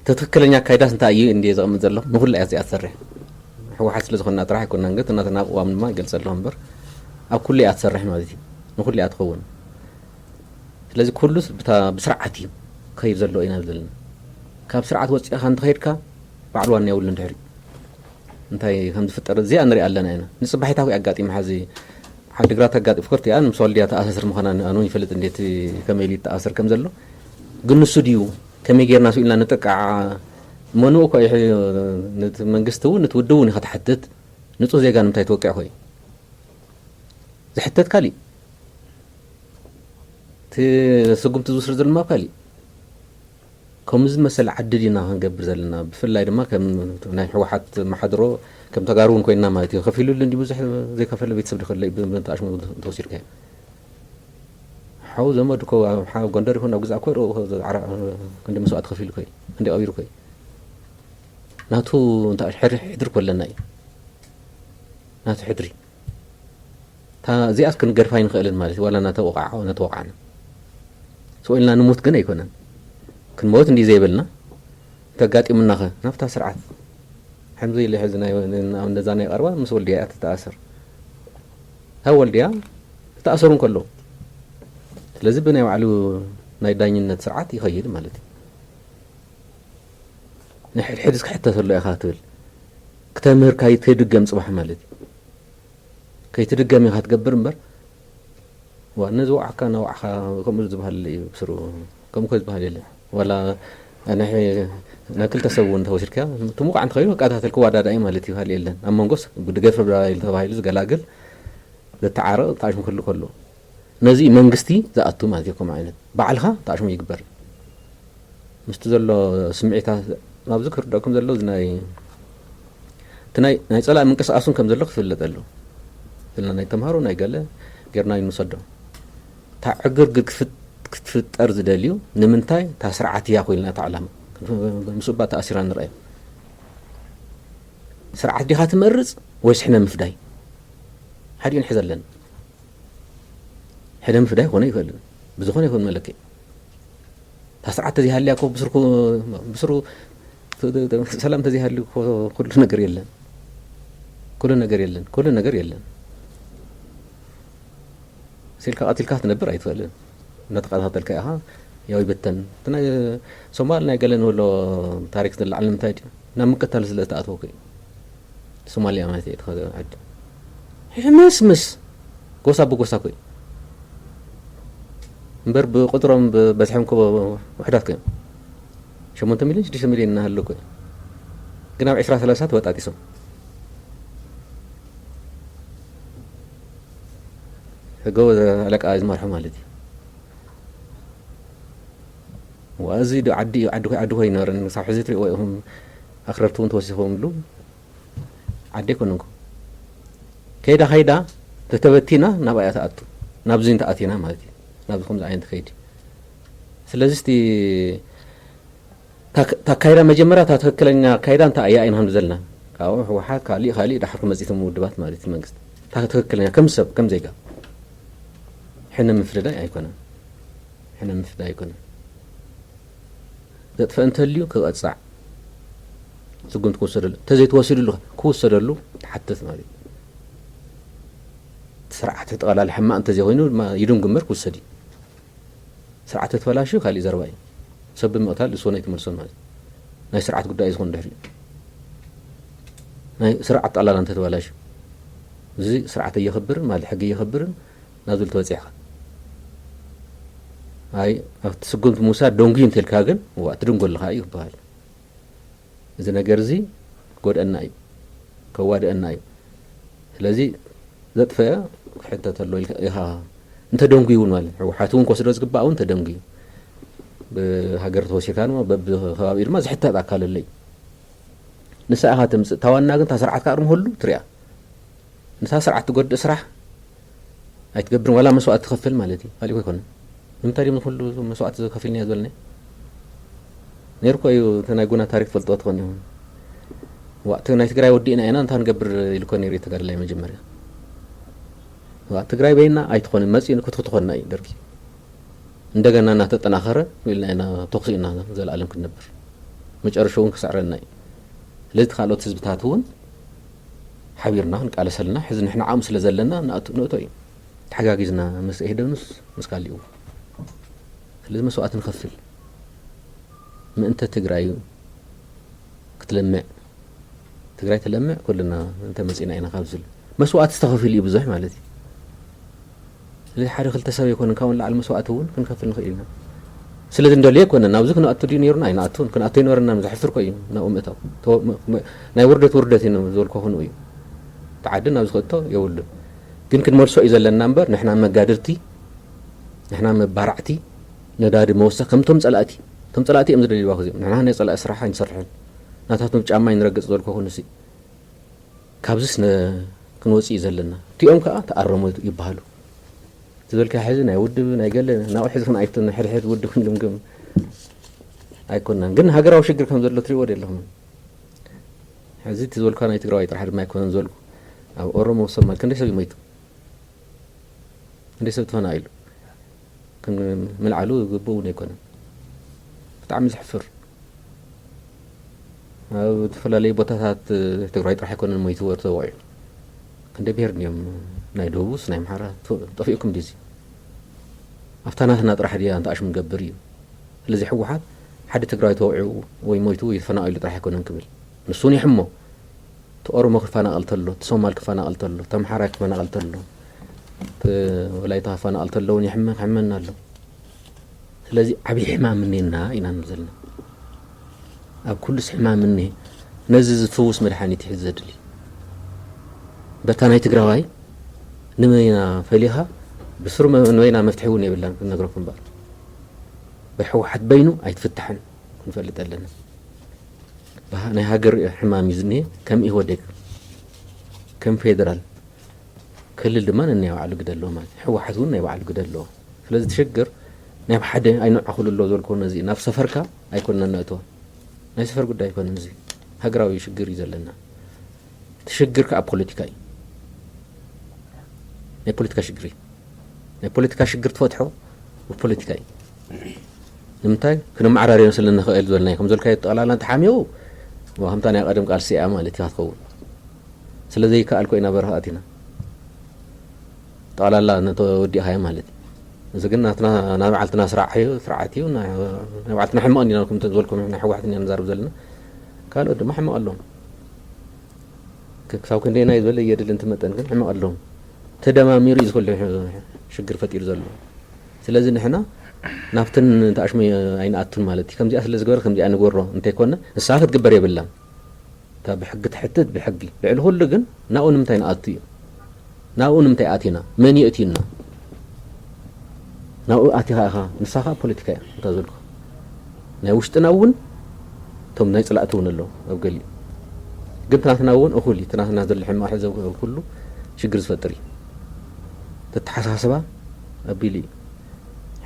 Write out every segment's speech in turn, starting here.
እቲ ትኽክለኛ ኣካይዳስ እንታይ እዩ እንድየ ዘቐምጥ ዘለኹ? ንኹሉ እያ እዚኣ ትሰርሕ። ህወሓት ስለ ዝኾንና ጥራሕ ኣይኮንናን፣ ግን እናተናቕዋም ድማ ይገልጸ ኣለኹ እምበር፣ ኣብ ኩሉ እያ ትሰርሕ ማለት እዩ። ንኹሉ እያ ትኸውን። ስለዚ ኩሉስ ብታ-፣ ብስርዓት እዩ ክኸይድ ዘለዎ ኢና ዘለና። ካብ ስርዓት ወፂእኻ እንተኸይድካ፣ ባዕሉ ዋና የብሉን ድሕሪ። እንታይ ከም ዝፍጠር እዚኣ ንሪኣ ኣለና ኢና። ንፅባሒታ ኮይ ኣጋጢሙ ሓዚ ዓዲግራት ኣጋጢሙ፣ ፍክርቲ እያ፣ ምስ ወልድያ ተኣሳስር ምዃና ኣነ ይፈልጥ እንዴት ከመይ ኢሉ ይተኣሰር ከም ዘሎ። ግን ንሱ ድዩ ከመይ ጌርና ስኢልና ንጥቃዕ? መኑ እኮ ይሕ-፣ ነቲ መንግስቲ እውን ነቲ ውድብ እውን ኢኻ ትሓትት። ንጹህ ዜጋ ንምንታይ ትወቅዕ ኮይ? ዝሕተት ካሊእ፣ እቲ ስጉምቲ ዝውሰድ ዘሎ ድማ ካሊእ። ከምዚ ዝመሰለ ዓዲ ዲና ክንገብር ዘለና? ብፍላይ ድማ ከም ናይ ህወሓት መሓድሮ፣ ከም ተጋሩ እውን ኮይንና ማለት እዩ። ከፊሉሉ እንዲ ብዙሕ ዘይከፈለ ቤተሰብ ድኸለ ብመንተ ኣሽሙ ተወሲድካ እዩ። ሓው ዘመድ እኮ ኣብ ሓ-፣ ጎንደር ይኹን ኣብ ግዛእ እኮ ርኡ እኮ ዓራ-፣ ክንዲ መስዋእቲ ከፊሉ እኮ እዩ። ክንዲ ቀቢሩ እኮ እዩ። ናቱ እንተ ሕድሪ፣ ሕድሪ እኮ ኣለና እዩ። ናቱ ሕድሪ። እታ እዚኣስ ክንገድፋ ኣይንኽእልን ማለት እዩ። ዋላ እናተወቃዓ-፣ እናተወቃዕና። ስቕ ኢልና ንሙት ግን ኣይኮነን። ክንመውት እንዲ ዘይበልና፣ እንተጋጢሙናኸ? ናብታ ስርዓት። ከምዚ ኢለ ሕዚ ናይ፣ ን-፣ ን-፣ ነዛ ናይ ቀርባ ምስ ወልድያ እያ ትተኣሰር። ካብ ወልድያ ዝተኣሰሩ እንከለዉ። ስለዚ ብናይ ባዕሉ ናይ ዳኝነት ስርዓት ይኸይድ ማለት እዩ። ንሕድሕድስ ክሕተት ኣሎ ኢኻ ትብል። ክተምህር ከይትድገም ጽባሕ ማለት እዩ። ከይትድገም ኢኻ ትገብር እምበር፣ ዋ፣ ነዚ ወዓካ ናውዓኻ ከምኡ ዝበሃል እዩ ብስሩ። ከምኡ እኮ ዝበሃል የለን። ዋላ ናይ፣ ናይ ክልተ ሰብ እውን ተወሲድካ፣ እቲ ምውቃዕ እንተኸይኑ ክከታተል ክወዳዳእ እዩ ማለት እዩ፣ ካልእ የለን። ኣብ መንጎስ ብደገፍ ተባሂሉ፣ ተባሂሉ ዝገላግል፣ ዘተዓርቕ፣ ተኣሽሙ ክህሉ ከሎ። ነዚ እዩ መንግስቲ ዝኣቱ ማለት እዩ፣ ከምኡ ዓይነት። ባዕልኻ ተኣሽሙ ይግበር። ምስቲ ዘሎ ስምዒታት ኣብዚ ክርደኩም ዘሎ፣ እዚ ናይ፣ እቲ ናይ፣ ናይ ጸላኢ ምንቅስቃስ እውን ከም ዘሎ ክፍለጥ ኣለዎ። ስለ ናይ ተምሃሮ ናይ ገለ ጌርና ንውሰዶ። እታ ዕግርግር ክትፍጥ-፣ ክትፍጠር ዝደልዩ ንምንታይ? እታ ስርዓት እያ ኮይልና እታ ዕላማ። ምስ እባ ተኣሲራ ንርኣዮ። ስርዓት ዲኻ ትመርጽ ወይስ ሕነ ምፍዳይ? ሓዲኡ ንሕዘ ኣለና። ሕነ ምፍዳይ ክኾነ ይኽእል። ብዝኾነ ይኹን መለክዒ። እታ ስርዓት ተዘይሃልያ እኮ ብስርኩ-፣ ብስሩ ሰላም ተዘይሃልዩ እኮ ኩሉ ነገር የለን። ኩሉ ነገር የለን። ኩሉ ነገር የለን። ስኢልካ ቀቲልካ ክትነብር ኣይትኽእልን። እናተቐታተልካ ኢኻ፣ ያው ይበተን። እቲ ናይ ሶማል ናይ ገለ ንብሎ ታሪክ ዝለዓል ንምንታይ ድዩ? ናብ ምቅታል ስለ ዝተኣተወ እኮ እዩ። ሶማልያ ማለት እየ፣ እቲ ዓዲ። ሕምስምስ፣ ጎሳ ብጎሳ እኮ እዩ። እምበር ብቁጽሮም ብ-፣ በዝሖም እኮ ውሑዳት እኮ እዮም። ሸሞንተ ሚልዮን፣ ሽዱሽተ ሚልዮን እናሃለዉ እኮ እዮም። ግን ኣብ ዕስራ ሰላሳ ተበጣጢሶም። ህገወጥ ኣለቃ ዝመርሑ ማለት እዩ። ዋ፣ እዚ ዶ ዓዲ እዩ? ዓዲ ኮይ-፣ ዓዲ ኮይነርን ክሳብ ሕዚ ትሪእዎ ኢኹም። ኣኽረርቲ እውን ተወሲኾምሉ። ዓዲ ኣይኮነን እኮ። ከይዳ ከይዳ ተተበቲና ናብኣ እያ ትኣቱ። ናብዚ እንተኣቲና ማለት እዩ። ናብዚ ከምዚ ዓይነት ከይዲ። ስለዚ እስቲ እታ፣ እታ ኣካይዳ መጀመርያ፣ እታ ትኽክለኛ ኣካይዳ እንታይ እያ ኢና ክንብል ዘለና? ካብኡ ህወሓት፣ ካሊእ፣ ካሊእ፣ ዳሕር ክመጽእ እቶም ውድባት ማለት እዩ፣ መንግስቲ። እታ ትኽክለኛ ከም ሰብ፣ ከም ዜጋ። ሕነ ምፍዳይ ኣይኮነን። ሕነ ምፍዳይ ኣይኮነን። ዘጥፍአ እንተልዩ ክቐጻዕ። ስጉምቲ ክውሰደሉ። እንተዘይተወሲዱሉ ክውሰደሉ ትሓትት ማለት እዩ። እቲ ስርዓት ጠቕላላ ሕማቕ እንተዘይኮይኑ ድማ ይድንጉ እምበር ክውሰድ እዩ። ስርዓት ተበላሽዩ ካሊእ ዘረባ እዩ። ሰብ ብምቕታል እሱ እውን ኣይትመልሶን ማለት እዩ። ናይ ስርዓት ጉዳይ እዩ ዝኾን ድሕሪኡ። ናይ ስርዓት ጠቕላላ እንተተበላሽዩ። እዚ ስርዓት ኣየኽብርን ማለት ሕጊ ኣየኽብርን ናብ ዝብል ተበጺሕካ። ኣይ፣ ኣብቲ ስጉምቲ ምውሳድ ደንጉዩ እንተልካ ግን፣ እዋ፣ ትድንጎ ኣለኻ እዩ ክበሃል። እዚ ነገር እዚ ክጎድአና እዩ፣ ከዋድአና እዩ። ስለዚ ዘጥፈአ ክሕተተሉ ኢልካ ኢኻ። እንተደንጉዩ እውን ማለት፣ ህወሓት እውን ክወስዶ ዝግባእ እውን እንተደንጉዩ። ብሃገር ተወሲድካ ድማ በብከባቢኡ ድማ ዝሕተት ኣካል ኣሎ እዩ። ንሳ ኢኻ ተምጽእ። እታ ዋና ግን እታ ስርዓት ከኣ ቅድሚ ኩሉ ትሪኣ። ንሳ ስርዓት ትጎድእ ስራሕ ኣይትገብርን፣ ዋላ መስዋእቲ ትኸፍል ማለት እዩ። ካሊእ እኮ ኣይኮነን። ንምንታይ ድዮም ኩሉ መስዋእቲ ከፊልናዮ ዝበልናዮ? ነይሩ እኮ እዩ፣ እቲ ናይ ጉና ታሪክ ትፈልጥዎ ትኾን ኢኹም። ዋ፣ እቲ ናይ ትግራይ ወዲእና ኢና፣ እንታይ ንገብር ኢሉ እኮ ነይሩ እዩ ተጋዳላይ መጀመርያ። ዋ፣ ትግራይ በይና ኣይትኾንን፣ መፂኡ ክትክትኾንና እዩ ደርጊ። እንደገና እናተጠናኸረ ኢልና ኢና ተኹሲ ኢና ዘለኣለም ክንነብር። መጨረሻ እውን ክስዕረና እዩ። ስለዚ እቲ ካልኦት ህዝብታት እውን ሓቢርና ክንቃለሰልና፣ ሕዚ ንሕና ዓቕሚ ስለ ዘለና ንኣቱ-፣ ንእቶ እዩ። ተሓጋጊዝና ምስ ኤህደኑስ ምስ ካሊኡ። ስለዚ መስዋእቲ ንኸፍል። ምእንተ ትግራይ ክትለምዕ፣ ትግራይ ትለምዕ፣ ኩልና እንተ መጺና ኢና ካብ ዝብል መስዋእቲ ዝተኸፍል እዩ ብዙሕ ማለት እዩ። ስለዚ ሓደ ክልተ ሰብ ኣይኮነን፣ ካብኡ ንላዕሊ መስዋእቲ እውን ክንከፍል ንኽእል ኢና። ስለዚ እንደልዮ ኣይኮነን፣ ናብዚ ክንኣቱ ድዩ ነይሩና? ኣይንኣቱን። ክንኣቱ ኣይነበረናን፣ ዘሕፍር እኮ እዩ ናብኡ ምእታው። ተወ-፣ መ-፣ መ-፣ ናይ ውርደት ውርደት እዩ ዝበልኮ ክንኡ እዩ። እቲ ዓዲ ናብዚ ክእቶ የብሉን። ግን ክንመልሶ እዩ ዘለና እምበር፣ ንሕና መጋድልቲ፣ ንሕና መባራዕቲ፣ ነዳዲ መወሰኽ፣ ከምቶም ጸላእቲ፣ እቶም ጸላእቲ እዮም ዝደልይዋ ክዚኦም። ንሕና ናይ ጸላኢ ስራሕ ኣይንሰርሕን። ናታቶም ጫማ ኣይንረግጽ ዝበልኮ ክንሲ። ካብዚስ ነ-፣ ክንወጽእ እዩ ዘለና። እቲኦም ከኣ ተኣረሙ ይበሃሉ። ዝበልካ ሕዚ ናይ ውድብ፣ ናይ ገለ፣ ናብኡ ሕዚ ክንኣይቶ፣ ናይ ሕድሕድ ውድብ ክንግምግም ኣይኮናን። ግን ሃገራዊ ሽግር ከም ዘሎ ትሪእዎ ዶ ኣለኹም? ሕዚ እቲ ዝበልካ ናይ ትግራዋይ ጥራሕ ድማ ኣይኮነን ዝበልኩ። ኣብ ኦሮሞ፣ ሶማል ክንደይ ሰብ ይሞይቱ? ክንደይ ሰብ ተፈናቒሉ? ክን-፣ ምልዓሉ ግቡእ እውን ኣይኮነን። ብጣዕሚ ዘሕፍር። ኣብ ዝተፈላለዩ ቦታታት ትግራይ ጥራሕ ኣይኮነን ሞይቱ ወር ተወቂዑ። ክንደይ ብሄር ድዮም? ናይ ደቡብስ ናይ ኣምሓራ ተ-፣ ጠፊኡኩም ድዩ? ኣብታ ናትና ጥራሕ ድያ እንተ ኣሽሙ ንገብር እዩ። ስለዚ ህወሓት ሓደ ትግራይ ተወቂዑ ወይ ሞይቱ ወይ ተፈናቒሉ ጥራሕ ኣይኮነን ክብል። ንሱ እውን ይሕሞ። እቲ ኦሮሞ ክፈናቐል ተሎ፣ እቲ ሶማል ክፈናቐል ተሎ፣ እቲ ኣምሓራይ ክፈናቐል ተሎ፣ እቲ ወላይታ ክፈናቐል ተሎ እውን ይሕመ-፣ ክሕመና ኣሎ። ስለዚ ዓብዪ ሕማም እኒኤና ኢና ንብል ዘለና። ኣብ ኩሉስ ሕማም እኒሄ። ነዚ ዝፍውስ መድሓኒት እዩ ዘድሊ። በታ ናይ ትግራዋይ ንበይና ፈሊኻ ብስሩ መ-፣ ንበይና መፍትሒ እውን የብላን፣ ክንነግረኩም እምበር። ብህወሓት በይኑ ኣይትፍታሕን፣ ክንፈልጥ ኣለና። ብሃ-፣ ናይ ሃገር ሕማም እዩ ዝኒሄ፣ ከም ኢህወዴግ፣ ከም ፌደራል። ክልል ድማ ነናይ ባዕሉ ግደ ኣለዎ ማለት እዩ። ህወሓት እውን ናይ ባዕሉ ግደ ኣለዎ። ስለዚ እቲ ሽግር ናይ ሓደ ኣይንዓኹሉ ኣሎ ዘልኮ ነዚ ናብ ሰፈርካ ኣይኮንና ነእትዎ። ናይ ሰፈር ጉዳይ ኣይኮነን፣ እዚ ሃገራዊ ሽግር እዩ ዘለና። እቲ ሽግር ከኣ ፖለቲካ እዩ። ናይ ፖለቲካ ሽግር እዩ። ናይ ፖለቲካ ሽግር ትፈትሖ ብፖለቲካ እዩ። ንምንታይ? ክነመዓራርዮ ስለ ንኽእል ዝበልናዮ። ከም ዝበልካዮ ጠቕላላ እንተሓሚቑ፣ ዋ፣ ከምታ ናይ ቀደም ቃልሲ እያ ማለት እያ ክትኸውን። ስለ ዘይከኣል ኮይና በረኻ ኣቲና። ጠቕላላ ነተወዲእኻዮ ማለት እዩ። እዚ ግን ናትና፣ ናይ ባዕልትና ስራዕ እዩ፣ ስርዓት እዩ። ናይ፣ ናይ ባዕልትና ሕማቕ እንዲና፣ ከምቲ ዝበልኩም፣ ናይ ህወሓት እንዲና ንዛረብ ዘለና። ካልኦት ድማ ሕማቕ ኣለዎም። ክ-፣ ክሳብ ክንደየናይ ዝበለ የድሊ፣ እንት መጠን ግን ሕማቕ ኣለዎም። ተደማሚሩ እዩ ዝኹሉ ሕ-፣ ሽግር ፈጢሩ ዘሎ። ስለዚ ንሕና ናብተን ተኣሽሞ ኣይንኣቱን ማለት እዩ። ከምዚኣ ስለ ዝገበረ ከምዚኣ ንግበሮ እንተይኮነ፣ ንሳ ክትግበር የብላን። እታ ብሕጊ ትሕትት ብሕጊ። ልዕሊ ኩሉ ግን ናብኡ ንምንታይ ንኣቱ እዩ? ናብኡ ንምንታይ ኣቲና? መን የእትዩና? ናብኡ ኣቲኻ ኢኻ፣ ንሳ ኸኣ ፖለቲካ እያ፣ እንታ ዘልኩ። ናይ ውሽጥና እውን፣ እቶም ናይ ጸላእቲ እውን ኣለዉ፣ ኣብ ገሊኡ። ግን ትናትና እውን እኹል እዩ፣ ትናትና ዘሎ ሕማቕ ሕዘ ኩሉ ሽግር ዝፈጥር እዩ። ተተሓሳስባ ኣቢሉ እዩ፣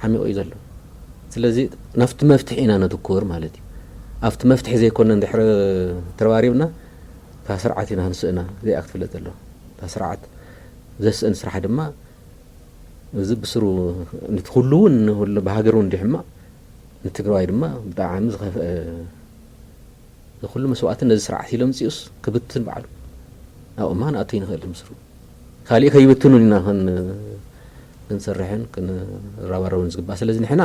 ሓሚቑ እዩ ዘሎ። ስለዚ ናብቲ መፍትሒ ኢና ነትኩር ማለት እዩ። ኣብቲ መፍትሒ ዘይኮነ እንድሕር ተረባሪብና፣ እታ ስርዓት ኢና ክንስእና፣ እዚኣ ክትፍለጥ ኣለዋ። እታ ስርዓት ዘስእን ስራሕ ድማ፣ እዚ ብስሩ ነቲ ኩሉ እውን ንሁሉ ብሃገር እውን እንዲሕማቕ ንትግራዋይ ድማ ብጣዕሚ ዝኸፍአ እዚ ኩሉ መስዋእቲ ነዚ ስርዓት ኢሎም ምጽኡስ ክብትን ባዕሉ ኣብኡ እማ ንኣቱ ይንኽእል ምስሩ ካሊእ ከይብትኑን ኢና ክን-፣ ክንሰርሕን ክንረባረብን ዝግባእ። ስለዚ ንሕና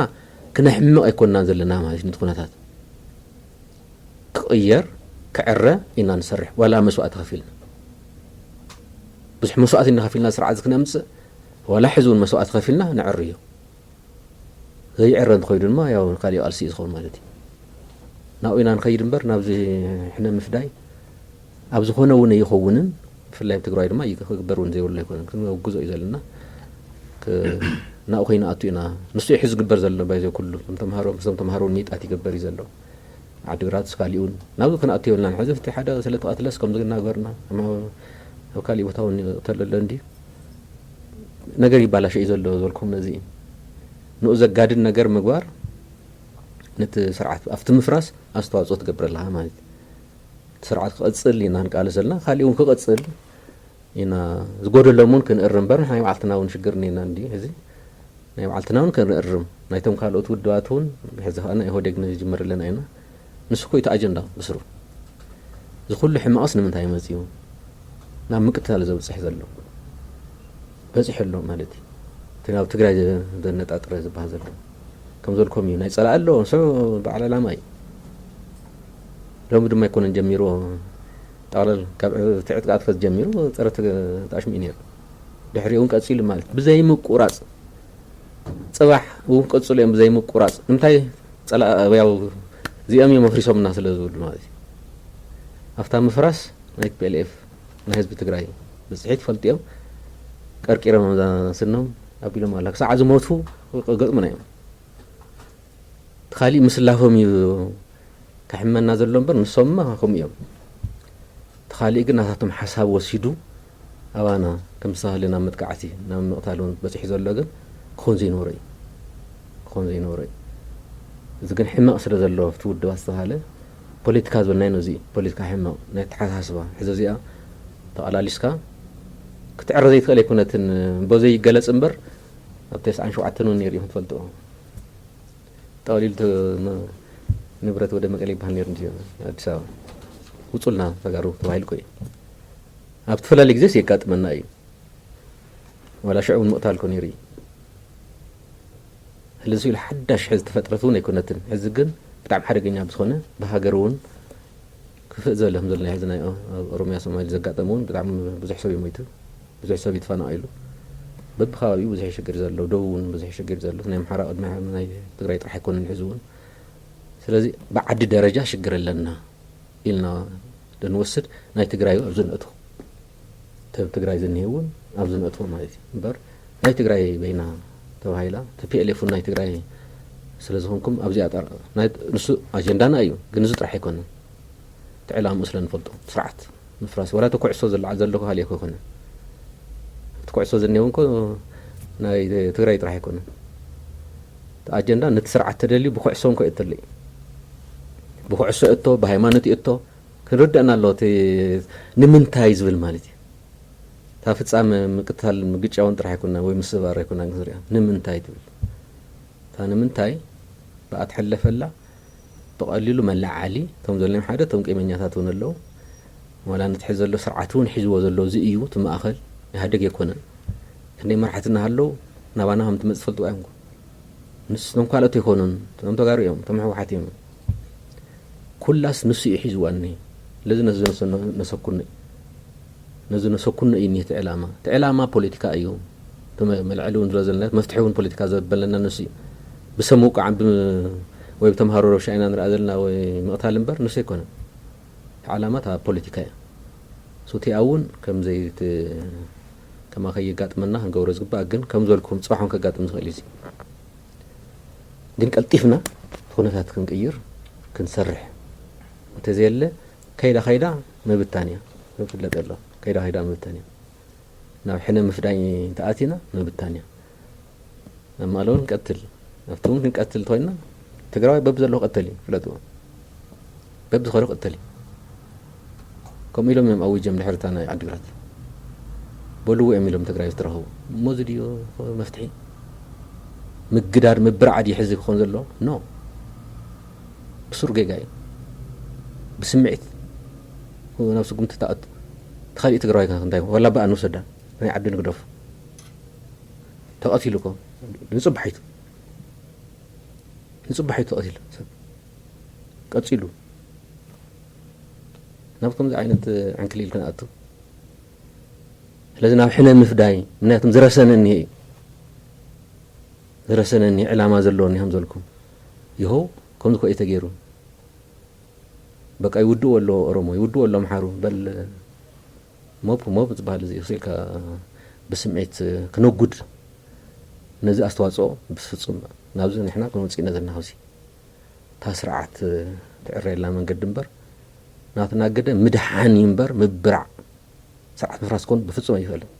ክነሕምቕ ኣይኮንናን ዘለና ማለት እዩ። ነቲ ኩነታት ክቕየር ክዕረ ኢና ንሰርሕ፣ ዋላ መስዋእቲ ከፊልና። ብዙሕ መስዋእቲ እናኸፊልና ስርዓት እዚ ክነምጽእ፣ ዋላ ሕዚ እውን መስዋእቲ ከፊልና ንዕርዮ። ዘይዕረ እንተኾይኑ ድማ ያው ካሊእ ቃልሲ እዩ ዝኸውን ማለት እዩ። ናብኡ ኢና ንኸይድ እምበር ናብዚ ሕነ ምፍዳይ ኣብ ዝኾነ እውን ኣይኸውንን። ብፍላይ ኣብ ትግራይ ድማ ክግበር እውን ዘይብሉ ኣይኮነን። ክንውግዞ እዩ ዘለና። ክ-፣ ናብኡ ከይንኣቱ ኢና። ንሱ እዩ ሕዚ ዝግበር ዘሎ ባይዘ ኩሉ። እቶም ተምሃሮ፣ ምስቶም ተምሃሮ እውን ሚጣት ይግበር እዩ ዘሎ። ዓዲግራት እስካሊኡን ናብዚ ክንኣቱ የብልናን። ሕዚ እቲ ሓደ ስለ ተቐትለስ ከምዚ እናገበርና፣ እሞ ኣብ ካሊእ ቦታ እውን ይቕተል ኣሎ እንድዩ። ነገር ይባላሸ እዩ ዘሎ ዝበልኩም ነዚ እዩ። ንኡ ዘጋድድ ነገር ምግባር ነቲ ስርዓት ኣብቲ ምፍራስ ኣስተዋፅኦ ትገብር ኣለኻ ማለት እዩ። እቲ ስርዓት ክቕፅል ኢና ንቃለስ ዘለና፣ ካሊእ እውን ክቕፅል ኢና። ዝጎደሎም እውን ክንእርም እምበር ናይ ባዕልትና እውን ሽግር እኒአና እንዲ ሕዚ ናይ ባዕልትና እውን ክንእርም፣ ናይቶም ካልኦት ውድባት እውን ሕዚ ከዓ ናይ ኢህወዴግ ንጅምር ኣለና ኢና። ንሱ እኮ እቲ ኣጀንዳ ብስሩ። እዚ ኩሉ ሕማቕስ ንምንታይ መጺኡ? ናብ ምቅትታል ዘብጽሕ ዘሎ በጺሑ ኣሎ ማለት እዩ። እቲ ናብ ትግራይ ዘ- ዘነጣጥረ ዝበሃል ዘሎ ከም ዘልኮም እዩ። ናይ ጸላእ ኣሎ፣ ንሱ በዓል ዕላማ እዩ። ሎሚ ድማ ኣይኮነን ጀሚርዎ። ጠቕለል ካብ ትዕጥቃት ከት ጀሚሩ ጸረ ተጣሽሚ እዩ ነይሩ። ድሕሪኡ እውን ቀጺሉ ማለት ብዘይምቁራጽ ጽባሕ እውን ቀጽሉ እዮም ብዘይምቁራጽ። ንምንታይ ጸላ ያው እዚኦም እዮም ኣፍሪሶምና ስለ ዝብሉ ማለት እዩ። ኣብታ ምፍራስ ናይ ፒኤልኤፍ ናይ ህዝቢ ትግራይ ብፅሒት ፈልጢኦም ቀርቂሮም እዛ ስኖም ኣቢሎም ኣላ ክሳዕ ዝሞቱ ገጥሙና እዮም። እቲ ካሊእ ምስላፎም እዩ ከሕመና ዘሎ እምበር ንሶምማ ከምኡ እዮም። እቲ ካሊእ ግን ናታቶም ሓሳብ ወሲዱ ኣባና ከም ዝተባህለ ናብ መጥቃዕቲ ናብ ምቕታል እውን በፂሑ ዘሎ ግን ክኾን ዘይነበሮ እዩ። ክኾን ዘይነበሮ እዩ። እዚ ግን ሕመቕ ስለ ዘሎ ኣብቲ ውድባት ዝተባህለ ፖለቲካ ዝበልናዮ ነዚ እዩ። ፖለቲካ ሕመቕ ናይ ኣተሓሳስባ ሕዚ እዚኣ ተቐላሊስካ ክትዕረ ዘይትኽእል ኣይኮነትን። እምበ ዘይገለፅ እምበር ኣብ ተስዓን ሸውዓተን እውን ነይሩ እዩ ክትፈልጥዎ። ጠቕሊሉ ተ- ን- ንብረት ወደ መቀሌ ይበሃል ነይሩ እንድዩ። ኣዲስ ኣበባ ውፁልና ተጋሩ ተባሂሉ እኮ እዩ። ኣብ ዝተፈላለዩ ግዜስ የጋጥመና እዩ። ዋላ ሽዑ እውን ምቕታል እኮ ነይሩ እዩ። ስለዚ ኢሉ ሓዳሽ ሕዚ ተፈጥረት እውን ኣይኮነትን። ሕዚ ግን ብጣዕሚ ሓደገኛ ብዝኾነ ብሃገር እውን ክፍእ ዝበለ ከም ዘሎ ሕዚ ናይ ኦ- ኣብ ኦሮሚያ ሶማሊ ዘጋጠመ እውን ብጣዕሚ ብዙሕ ሰብ እዩ ሞይቱ። ብዙሕ ሰብ እዩ ተፈናቒሉ። በብከባቢኡ ብዙሕ ሽግር ዘሎ፣ ደቡብ እውን ብዙሕ ሽግር ዘሎ፣ ናይ ኣምሓራ ቅድሚ ናይ ትግራይ ጥራሕ ኣይኮነን ሕዚ እውን። ስለዚ ብዓዲ ደረጃ ሽግር ኣለና ኢልና ደንወስድ ናይ ትግራይ ኣብዚ ነእትዎ ተብ ትግራይ ዝኒሄ እውን ኣብዚ ነእትዎ ማለት እዩ እምበር ናይ ትግራይ በይና ተባሂላ ተፒኤልኤፍ ናይ ትግራይ ስለ ዝኾንኩም ኣብዚኣ ጠር ናይ ንሱ ኣጀንዳና እዩ ግን እዚ ጥራሕ ኣይኮነን። እቲ ዕላምኡ ስለ ንፈልጦ ስርዓት ምፍራስ ዋላ እቲ ኩዕሶ ዝለዓል ዘሎ ካሊእ እኮ ኣይኮነን። እቲ ኩዕሶ ዝኒሄው እንኮ ናይ ትግራይ ጥራሕ ኣይኮነን። እቲ ኣጀንዳ ነቲ ስርዓት ተደልዩ ብኩዕሶ እንኮ እተለይ ብኩዕሶ እቶ ብሃይማኖት እቶ ክንርደአና ኣሎ እቲ ንምንታይ ዝብል ማለት እዩ። እታ ፍጻመ ምቅታል ምግጫውን ጥራሕ ኣይኮና ወይ ምስባር ኣይኮና ክንሪኣ ንምንታይ ትብል እታ ንምንታይ ብኣ ትሕለፈላ ብቐሊሉ መለዓሊ እቶም ዘለዮም ሓደ እቶም ቂመኛታት እውን ኣለዉ። ዋላ ነቲ ሕዚ ዘሎ ስርዓት እውን ሒዝዎ ዘሎ እዚ እዩ እቲ ማእኸል ኢህኣደግ የኮነን። ክንደይ መራሕቲ እናሃለዉ ናባና ከም ትመፅእ ፈልጥዋ እዮም። ንስቶም ካልኦት ኣይኮኑን፣ እቶም ተጋሩ እዮም፣ እቶም ህወሓት እዮም። ኩላስ ንሱ እዩ ሒዝዋ እኒሄ። ስለዚ ነዚ ነሰኩነ ነዚ ነሰኩነ እዩ እኒሄ እቲ ዕላማ። እቲ ዕላማ ፖለቲካ እዩ። እቲ መ- መልዐሊ እውን ዝብሎ ዘለና መፍትሒ እውን ፖለቲካ ዘበለና ንሱ እዩ። ብሰብ ምውቃዕ ብ- ወይ ብተምሃሮ ረብሻ ኢና ንርኣ ዘለና ወይ ምቕታል እምበር ንሱ ኣይኮነን። እቲ ዓላማ እታ ፖለቲካ እያ። ሱቲኣ እውን ከም ዘይት ከማ ከየጋጥመና ክንገብሮ ዝግባእ ግን ከም ዝበልኩም ፅባሕ እውን ከጋጥም ዝኽእል እዩ። ግን ቀልጢፍና እቲ ኩነታት ክንቅይር ክንሰርሕ እንተዘየለ ከይዳ ከይዳ ምብታን እያ። ዝፍለጥ ኣሎ ከይዳ ከይዳ ምብታን እያ። ናብ ሕነ ምፍዳይ ተኣቲና ምብታን እያ። ኣብ ማእለውን ቀትል ኣብቲ እውን ክንቀትል እንተኮይና ትግራዋይ በቢ ዘለዎ ቀተል እዩ ፍለጥዎ። በቢ ዝኾነ ቀተል እዩ። ከምኡ ኢሎም እዮም ኣዊጀም ድሕርታ ናይ ዓዲግራት በልዎ እዮም ኢሎም ትግራይ ዝተረኸቡ። እሞ እዚ ድዮ መፍትሒ ምግዳድ ምብራዕ ድዩ ሕዚ ክኾን ዘሎ? ኖ ብሱር ጌጋ እዩ። ብስምዒት ናብ ስጉምቲ ተኣቱ። ተኻሊእ ትግራዋይ ከ እንታይ ወላ ብኣ ንውሰዳ ናይ ዓዲ ንግደፉ። ተቐቲሉ እኮ ንፅባሒቱ ንፅባሒቱ ተቐቲሉ ሰብ ቀፂሉ ናብ ከምዚ ዓይነት ዕንክሊል ክንኣቱ። ስለዚ ናብ ሕነ ምፍዳይ ምክንያቱም ዝረሰነ እኒሄ እዩ። ዝረሰነ እኒሄ ዕላማ ዘለዎ እኒሄ ከም ዘልኩም ይኸው ከምዚ ኮ እዩ ተገይሩ። በቃ ይውድኡ ኣሎ ኦሮሞ ይውድኡ ኣሎ ኣምሓሩ በል ሞብ ሞብ ዝበሃል እዚ ክስኢልካ ብስምዒት ክነጉድ ነዚ ኣስተዋፅኦ ብፍፁም ናብዚ ንሕና ክንወፅእ ኢና ዘለና። ካብዚ እታ ስርዓት ትዕረየላ መንገዲ እምበር ናትና ግደ ምድሓን እዩ እምበር ምብራዕ ስርዓት ምፍራስ ኮን ብፍፁም ኣይኽእልን።